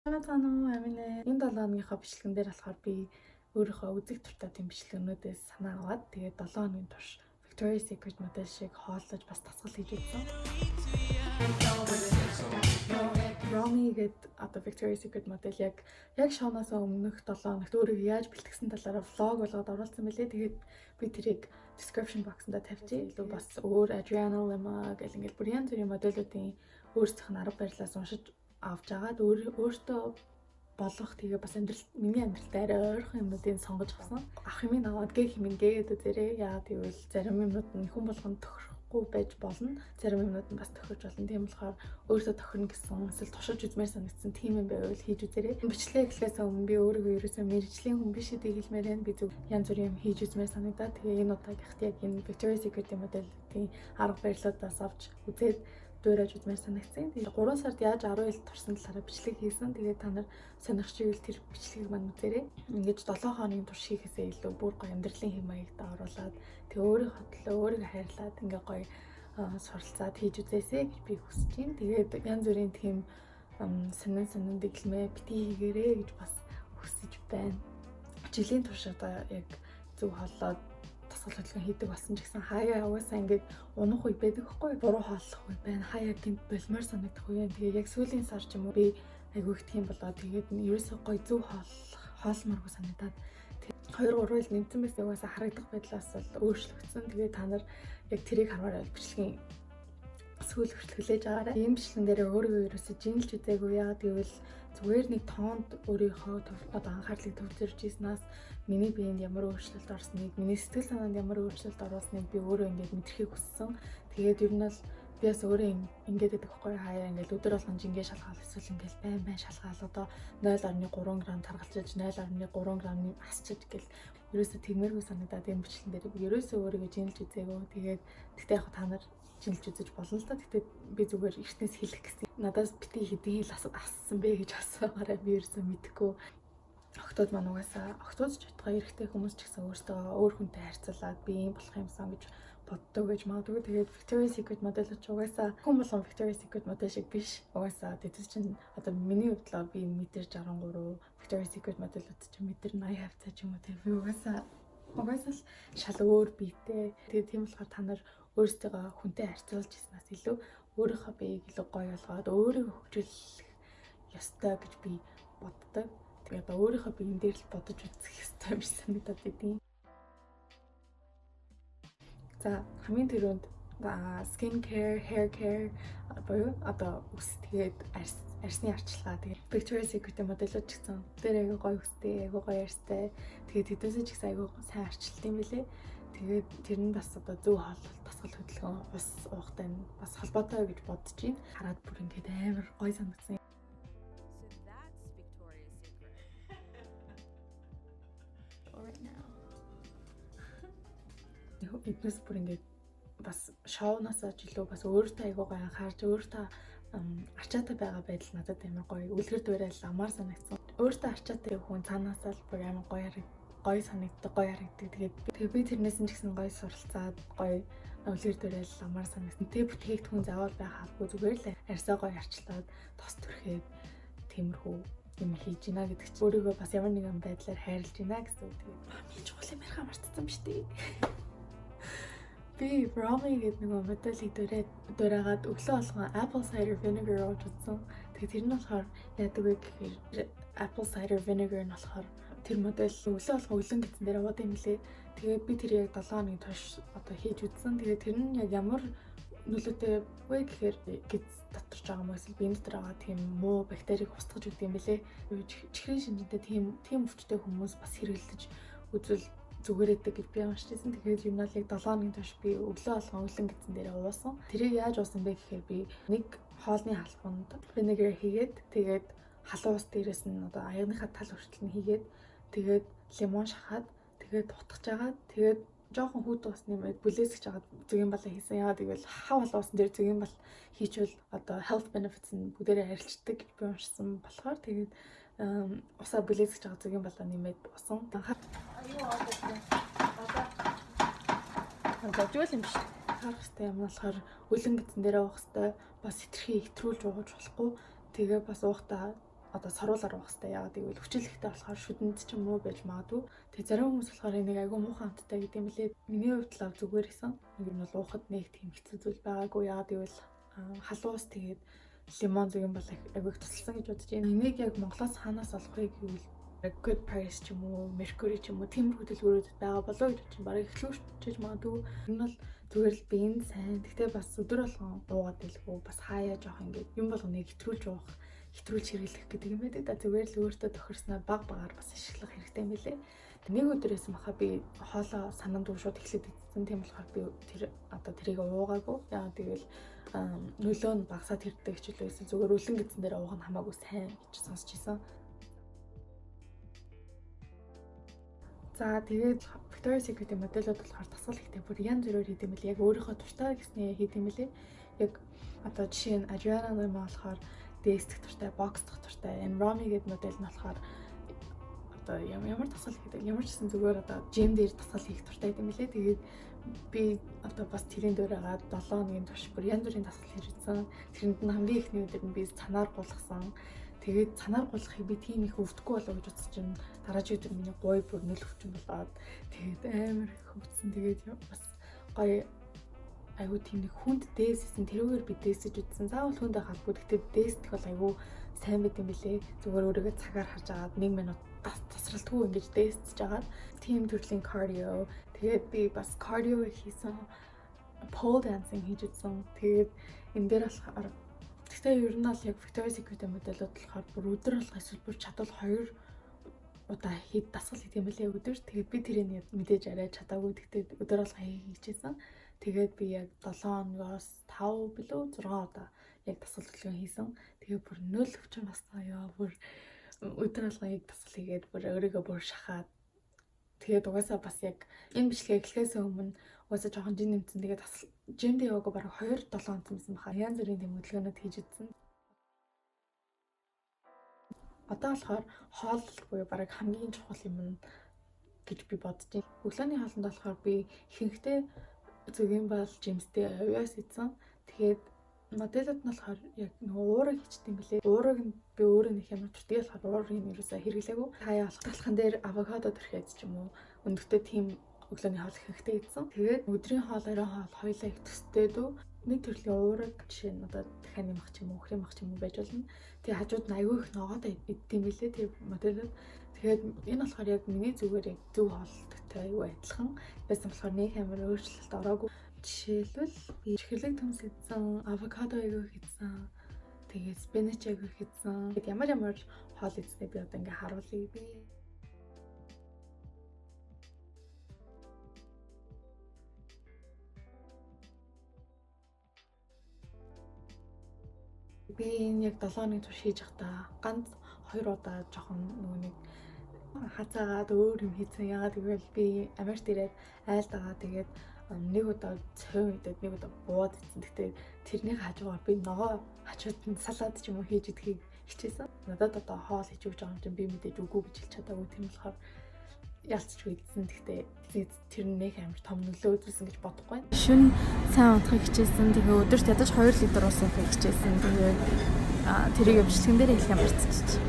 Сайн уу, Аминэ. Энэ 7 хоногийнхоо бичлэгэн дээр болохоор би өөрийнхөө үзэх дуртай тийм бичлэгнүүдээс санаа аваад, тэгээд 7 хоногийн турш Victoria's Secret модель шиг хооллож, бас дасгал хийж үзсэн. Romy гээд одоо Victoria's Secret модель яг шоуноос өмнөх 7 хоногт өөрийгөө яаж бэлтгэсэн талаараа vlog болгоод оруулсан байлээ. Тэгээд би тэрийг description box-нд тавьчих. Илүү бас өөр Adriana Lima гэл ингээл бүр янз бүрийн модельүүдийн өөрсдийнх нь арга барилаас уншиж авч агаад өөртөө болох, тэгээ бас амьдрал, миний амьдралд арай ойрхон юмнуудыг сонгож авсан. Авах юмыг аваад гэх юм гээгээд үзээрэй. Яагаад гэвэл зарим юмнууд нь хүн болгонд тохирохгүй байж болно. Зарим юмнууд нь бас тохирч болно. Тийм болохоор өөртөө тохирно гэсэн эсвэл туршиж үзмээр санагдсан тийм юм байвал хийж үзээрэй. Бичлэг эхлэхээс өмнө би өөрийгөө ерөөсөө мэргэжлийн хүн биш гэдгийг хэлмээр байна. Би зөв янз бүрийн юм хийж үзмээр санагдаад, тэгээ энэ удаагийнхт яг энэ Victoria's Secret моделийн арга барилуудаас авч үзээд дуурайж үзмээр санагдсан. Тэгээд 3 сард яаж 10 ил турсан талаараа бичлэг хийсэн. Тэгээд та нар сонирхож ивэл тэр бичлэгийг маань үзээрэй. Ингэж 7 хоногийн турш хийхээсээ илүү бүр гоё амьдралын хэм маягт оруулаад, тэгээ өөрийнхөө төлөө өөрийгөө хайрлаад, ингээ гоё суралцаад хийж үзээсэй гэж би хүсэж байна. Тэгээд янз бүрийн тийм сонин сонин дэглэмээ битгий хийгээрэй гэж бас хүсэж байна. Жилийн турш одоо яг зөв хооллоод дасгал хөдөлгөөн хийдэг болсон ч гэсэн хаяа угаасаа ингээд унах үе байдаг хгүй, буруу хооллох үе байна. Хаяа гэнэт болмоор санагдах үе байна. Тэгээ яг сүүлийн сар ч юм уу би айгүй их тийм болоо, тэгээд ерөөсөө гоё зөв хооллох хоолмооргүй санагдаад 2 3 жил нэмсэн байсан, угаасаа харагдах байдлаас бол өөрчлөгдсөн. Тэгээ та нар яг тэрийг хармаар байвал бичлэгийн сүүл хүртэл хүлээж аваарай. Ийм бичлэгэн дээр өөрийгөө ерөөсөө жинлж үзээгүй. Яагаад гэвэл зүгээр нэг тоонд өөрийнхөө одоо анхаарлыг төвлөрж ийснаас миний биед ямар өөрчлөлт орсныг, миний сэтгэл санаанд ямар өөрчлөлт оруулсныг би өөрөө ингээд мэдрэхийг хүссэн. Тэгээд ер нь бол би бас өөрөө ингээд байдаг байхгүй, хаяа ингээд өдөр болгон жингээ шалгаал, эсвэл ингээд байн байн шалгаал, одоо 0.3 г таргалчиж, 0.3 г асчиж гэл ерөөсөө тэгмээргүй санагдаад энэ бичлэгэн дээр би ерөөсөө өөрийгөө жинлж үзээгүй. Тэгээд тэгтээ яг та нар жинлж үзэж болно л да. Тэгтээ би зүгээр эртнээс хэлэх гэсэн. Надаас битгий хэдийн хил ассан бэ гэж асуугаарай, би ерөөсөө мэдэхгүй. Охидууд маань угаасаа, охидууд ч байтугай эрэгтэй хүмүүс ч гэсэн өөртөө өөр хүнтэй харьцуулаад би ийм болох юмсан гэж боддог гэж магадгүй. Тэгээд Victoria's Secret модель ч угаасаа хүн болгон Victoria's Secret модель шиг биш. Угаасаа тэд чинь одоо миний хувьд л би метр 63, Victoria's Secret модельүүд чинь метр 80 хавцаа ч юм уу. Тэгээд би угаасаа л шал өөр биетэй. Тэгээд тийм болохоор та нар өөрсдийгөө хүнтэй харьцуулж ирснээс илүү өөрийнхөө биеийг илүү гоё болгоод өөрийгөө хөгжүүлэх ёстой гэж би боддог. Тэгээд одоо өөрийнхөө биеийн дээр л бодож үзэх ёстой юм шиг санагдаад байдийн. За, хамгийн түрүүнд skin care, hair care буюу одоо үс, тэгээд арьс, арьсны арчилгаа. Тэгээд Victoria's Secret модельүүд ч гэсэн тэр айгүй гоё үстэй, айгүй гоё арьстай. Тэгээд тэднээсээ ч гэсэн айгүй сайн арчилт юм билээ. Тэгээд тэр нь бас одоо зөв хооллолт, дасгал хөдөлгөөн, ус уухтай нь бас холбоотой гэж бодож байна. Хараад бүр ингээд амар гоё санагдсан. So that's Victoria's Secret. Right now. Эднээс бүр ингээд бас шоунаасаа ч илүү бас өөртөө айгүй гоё анхаарч, өөртөө арчаатай байгаа байдал надад амар гоё үлгэр дуурайл амар санагдсан. Өөртөө арчаатай хүн цаанаасаа л бүр амар гоё гоё санагддаг, гоё харагддаг. Тэгээд би тэрнээс нь ч гэсэн гоё суралцаад, гоё үлгэр дуурайл амар санагдсан. Тэг бүтээгдэхүүн заавал байх албагүй, зүгээр л арьсаа гоё арчлаад, тос түрхээд, тиймэрхүү юм хийж гинэ гэдэг чинь өөрийгөө бас ямар нэгэн байдлаар хайрлаж гинэ гэсэн үг. Тэгээд хамгийн чухал юм яриха мартсан биз дээ. Би Romy гэдэг нөгөө моделийг дуурайгаад өглөө болгон apple cider vinegar ууж үзсэн. Тэгээд тэр нь болохоор яадаг вэ гэхээр apple cider vinegar нь болохоор тэр модель өглөө болгон өлөн гэсэн дээр уудаг юм лээ. Тэгээд би тэр яг 7 хоногийн турш одоо хийж үзсэн. Тэгээд тэр нь яг ямар нөлөөтэй вэ гэхээр гэдэс дотор ч байгаа юм эсвэл биеийн дотор байгаа тийм муу бактерийг устгаж өгдөг юм бэлээ. Чихрийн шинжинтэй тийм өвчтэй хүмүүс бас хэрэглэж үзвэл зүгээр өгдөг гэж би уншиж байсан. Тэгэхээр юм бол яг 7 хоногийн турш би өглөө болгон өлөн гэдсэн дээрээ уусан. Тэрийг яаж уусан бэ гэхээр би нэг хоолны халбанд vinegar хийгээд, тэгээд халуун ус дээрээс нь одоо аягныхаа тал хүртэл нь хийгээд, тэгээд лимон шахаад, тэгээд утгаж агаад, тэгээд жоохон хүйтэн ус нэмээд бүлээсгэж агаад зөгийн балаа хийсэн. Яагаад гэвэл хав халуун усан дээр зөгийн бал хийчвэл одоо health benefits нь бүгдээрээ арилждаг гэж би уншсан болохоор тэгээд усаа бүлээсгэж байгаа зөгийн балаа нэмээд усан. Юу аа? Зожгүй юм биш. Харах хэрэгтэй юм болохоор өлөн гэдсэн дээрээ уух хэрэгтэй. Бас хэтэрхий хэтрүүлж ууж болохгүй. Тэгээ бас уухтаа одоо саруулаар уух хэрэгтэй. Яагаад гэвэл хүчил ихтэй болохоор шүдэнд ч юм уу байж магадгүй. Тэгээ зарим хүмүүс болохоор энийг айгүй муухай амттай гэдэг юм лээ. Миний хувьд л зүгээр исэн. Нэг юм бол уухад нэг тийм хэцүү зүйл байгаагүй. Яагаад гэвэл халуус тэгээд лимон зүг юм бол айгүй их тусалсан гэж бодож байна. Энийг яг Монголоос хаанаас олох вэ гэвэл Good Price ч юм уу, Mercury ч юм уу, тиймэрхүү дэлгүүрүүдэд байгаа болоо гэж бодож байна. Бараг эхлүүлж магадгүй. Энэ бол зүгээр л биеинд сайн. Гэхдээ бас өдөр болгон уугаад байлгүй. Бас хаяа жоох ингээд юм болгоныг хэтрүүлж уух, хэтрүүлж хэрэглэх гэдэг юм байдаг да. Зүгээр л өөртөө тохирсноо баг багаар бас ашиглах хэрэгтэй юм билээ. Нэг өдөр байсан баха би хоолоо санаанд шууд эхлээд идсэн. Тийм болохоор би тэр одоо тэрийг уугаагүй. Яагаад гэвэл нөлөө нь багасаад хэрдэг ч үлээ байсан. Зүгээр үлэн гэсэн дээр уух нь хамаагүй сайн гэж сонсч ирсэн. За, тэгээд Victoria's Secret-ийн модельуд болохоор дасгал ихтэй бүр янз бүрээр хийдэг юм билээ. Яг өөрийнхөө дуртай гэснээ хийдэг юм билээ. Яг одоо жишээ нь Adriana Lima болохоор дээсдэх дуртай, боксдох дуртай. Энэ Romy гэдэг модель нь болохоор одоо ямар дасгал хийдэг, ямар ч гэсэн зүгээр одоо gym дээр дасгал хийх дуртай гэдэг юм билээ. Тэгээд би одоо бас тэрийн дуураага 7 хоногийн турш бүр янз бүрийн дасгал хийж үзсэн. Тэрэнд нь хамгийн эхний өдөр нь би цанаар гулгасан. Тэгээд цанаар гулгахыг би тийм их өвдөхгүй болов гэж бодсон чинь дараагийн өдөр миний гуй бүр нөл өвчин болоод тэгээд амар их өвдсөн. Тэгээд бас гоё айгуу тийм нэг хүнд дээссэн, тэрүүгээр би дээсэж үзсэн. Заавал хүнд халбгүй. Гэхдээ дээсдэх бол айгуу сайн байт юм билээ. Зүгээр өөрийгөө цагаар харж агаад 1 минут тасралтгүй ингэж дээсэж агаад тийм төрлийн cardio. Тэгээд би бас cardio хийсэн, pole dancing хийж үзсэн. Тэгээд энэ дээр болохоор, гэхдээ ер нь бол яг Victoria's Secret-ийн модельуд болохоор бүр өдөр болго эсвэл бүр чадвал хоёр удаа хэд дасгал хийдэг юм бэлээ өдөр. Тэгээд би тэрийг мэдээж арай чадаагүй. Гэхдээ өдөр болго хийчихсэн. Тэгээд би яг 7 хоногоос 5 билүү 6 удаа яг дасгал хөдөлгөөн хийсэн. Тэгээд бүр нөл өвчин бассан ёо. Бүр өдөр болгон яг дасгал хийгээд бүр өөрийгөө бүр шахаад, тэгээд угаасаа бас яг энэ бичлэгээ эхлэхээс өмнө угаасаа жоохон жин нэмсэн. Тэгээд дасгал gym дээ яваагүй бараг 2 7 хоног байсан баха. Янз бүрийн тийм хөдөлгөөнүүд хийж үзсэн. Одоо болохоор хооллолт буюу бараг хамгийн чухал юм нь гэж би бодож байна. Өглөөний хоолнд болохоор би ихэнхдээ зөгийн бал жимстэй овоос идсэн. Тэгээд модельуд нь болохоор яг нөгөө уурыг хийчихдээ юм билээ. Уурыг нь би өөрөө нэг ямар дуртай болохоор уурыг нь ерөөсөө хэрэглээгүй. Хаяа болох талхан дээр авокадо түрхээд ч юм уу, өндөгтэй тийм өглөөний хоол ихэнхдээ идсэн. Тэгээд өдрийн хоол, оройн хоол хоёулаа их төстэй дүү. Нэг төрлийн уураг, жишээ нь одоо дахианы мах ч юм уу, үхрийн мах ч юм уу байж болно. Тэгээ хажууд нь аягүй их ногоотой иддэг юм билээ тэр модельуд. Тэгээд энэ болохоор яг миний зүгээр яг зөв хооллолттой аягүй адилхан байсан болохоор нэг амар өөрчлөлт ороогүй. Жишээлбэл би чихэрлэг төмс идсэн, авокадо аягүй их идсэн, тэгээд spinach аягүй их идсэн. Тэгээд ямар ямар хоол идсэнийг би одоо ингээ харуулъя би. Би энэ яг 7 хоногийн турш хийж байхдаа ганц хоёр удаа жоохон нөгөө нэг хазаагаад өөр юм хийсэн. Яагаад гэвэл би Америкт ирээд айлд байгаа. Тэгээд нэг удаа цовин идээд, нэг удаа бууад идсэн. Гэхдээ тэрний хажуугаар би ногоо хажууд нь салат ч юм уу хийж идэхийг хичээсэн. Надад одоо хоол хийж өгч байгаа юм чинь би мэдээж үгүй гэж хэлж чадаагүй. Тийм болохоор ялцч идсэн. Гэхдээ тэр нь нэг амар том нөлөө үзүүлсэн гэж бодохгүй байна. Шөнө сайн унтахыг хичээсэн. Тэгээ өдөрт ядаж 2 литр ус уухыг хичээсэн. Тэгээд тэрийг бичлэгэн дээр хэлэх юм мартчихчих.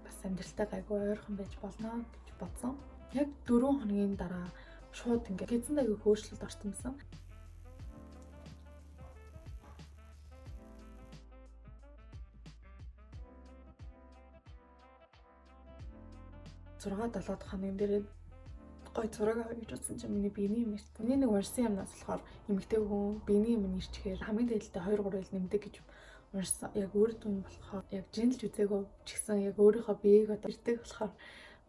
Бас амьдралтай гайгүй ойрхон байж болно гэж бодсон. Яг 4 хоногийн дараа шууд ингээд гэзэн аягүй өөрчлөлт орсон байсан. 6 7 дахь хоногийн дээр гой зураг авъя гэж бодсон чинь миний биений юм ирсэн. Миний нэг уншсан юмнаас болохоор эмэгтэй хүн биений юм ирчихээр хамгийн дээдэлтэй 2 3 ил нэмдэг гэж уншсан. Яг үр дүн болохоор яг жинлж үзээгүй ч гэсэн яг өөрийнхөө биеийг одоо ирдэг болохоор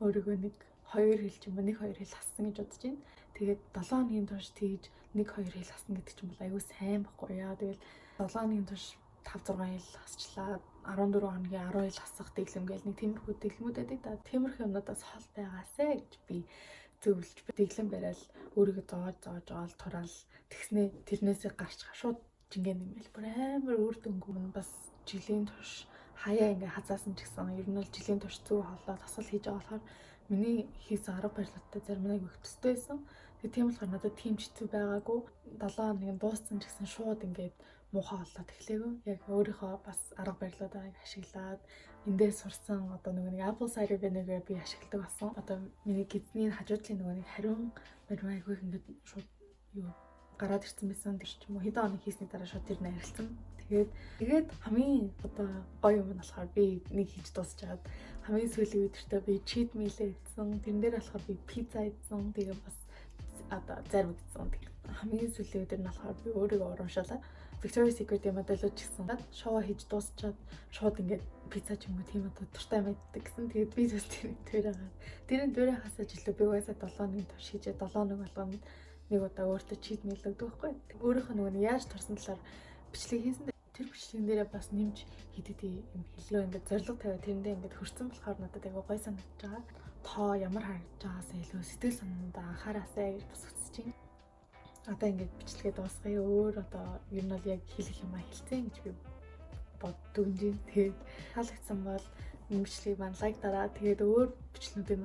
өөрийгөө нэг 2 хил ч юм уу, 1 2 хил хассан гэж бодож байна. Тэгээд 7 хоногийн турш тэгж 1 2 хил хасна гэдэг чинь бол аягүй сайн байхгүй яа. Тэгэл 7 хоногийн турш 5 6 хил хасчлаа. 14 хоногийн 10 хил хасах дэглэм гээл нэг тиймэрхүү дэглэмүүд байдаг да. Тиймэрхүү юмнуудаас хол байгаасай гэж би зөвлөж, дэглэм барайл өөрийгөө зоож зоож оол тураал тэгснээ тэрнээсээ гарч шууд жингээ нэмэл бүр амар үр дүнгүй нь бас жилийн турш хаяа ингээ хазаасан ч гэсэн ер нь бол жилийн турш зөв хооллоо, дасгал хийж байгаа болохоор миний хийсэн арга барилуудтай зарим нэг их төстэй байсан. Тэгээ тийм болохоор надад тийм ч хэцүү байгаагүй. 7 хоногийн дууссан ч гэсэн шууд ингээд Муухай болоод эхлэегүй. Яг өөрийнхөө бас арга барилуудаа ашиглаад, эндээ сурсан одоо нөгөө нэг apple cider vinegar би ашигладаг болсон. Одоо миний гэдэсний хажуудлын нөгөө нэг хариун мариун айгүй их ингээд шууд юу гараад ирсэн байсан. Тэр ч юм уу хэдэн хоног хийсний дараа шууд тэр нарилсан. Тэгээд хамгийн одоо гоё юм нь болохоор би нэг хийж дуусчаад хамгийн сүүлийн өдөртөө би cheat meal идсэн. Тэрэн дээр болохоор би пицца идсэн. Тэгээ бас одоо зарим идсэн. Хамгийн сүүлийн өдөр нь болохоор би өөрийгөө урамшуулаа. Victoria's Secret-ийн модельууд ч гэсэн шоу хийж дуусчаад шууд ингээд пицца ч юм уу тийм одоо дуртай мэддэг гэсэн. Тэгээд би бас тэр дээр тэрэн дээрээ ч илүү би угаасаа 7 хоногийн турш хийжээ, 7 хоног болгоно нэг удаа өөртөө cheat meal өгдөг байхгүй. Өөрийнхөө нөгөө нь яаж турсан талаар бичлэг хийсэн. Тэр бичлэгэн дээрээ бас нэмж хэд хэд юм хэлээ, ингээд зорилго тавиад тэрэндээ ингээд хүрсэн болохоор надад айгүй гоё санагдаж байгаа. Тоо ямар харагдаж байгаасаа илүү сэтгэл санаандаа анхаараасай гэж бас хүсэж байна. Одоо ингээд бичлэгээ дуусгая. Өөр одоо ер нь бол яг хэлэх юм а хэлцэн гэж би боддог юм. Тэгээд таалагдсан бол энэ бичлэгийг маань like дараа. Тэгээд өөр бичлэгүүдийг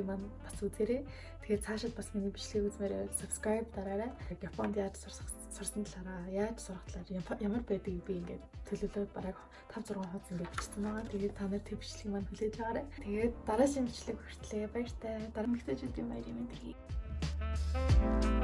маань бас үзээрэй. Тэгээд цаашид бас миний бичлэгийг үзмээр байвал subscribe дараарай. Японд яаж сурсан талаараа, яаж сурах талаар, ямар байдгийг би ингээд төлөвлөөд бараг 5 6 хуудас ингээд бичсэн байгаа. Тэгээд та нар тэр бичлэгийг маань хүлээж аваарай. Тэгээд дараагийн бичлэг хүртлээ баяртай. Дараа эмэгтэйчүүдийн баярын мэнд хүргэе.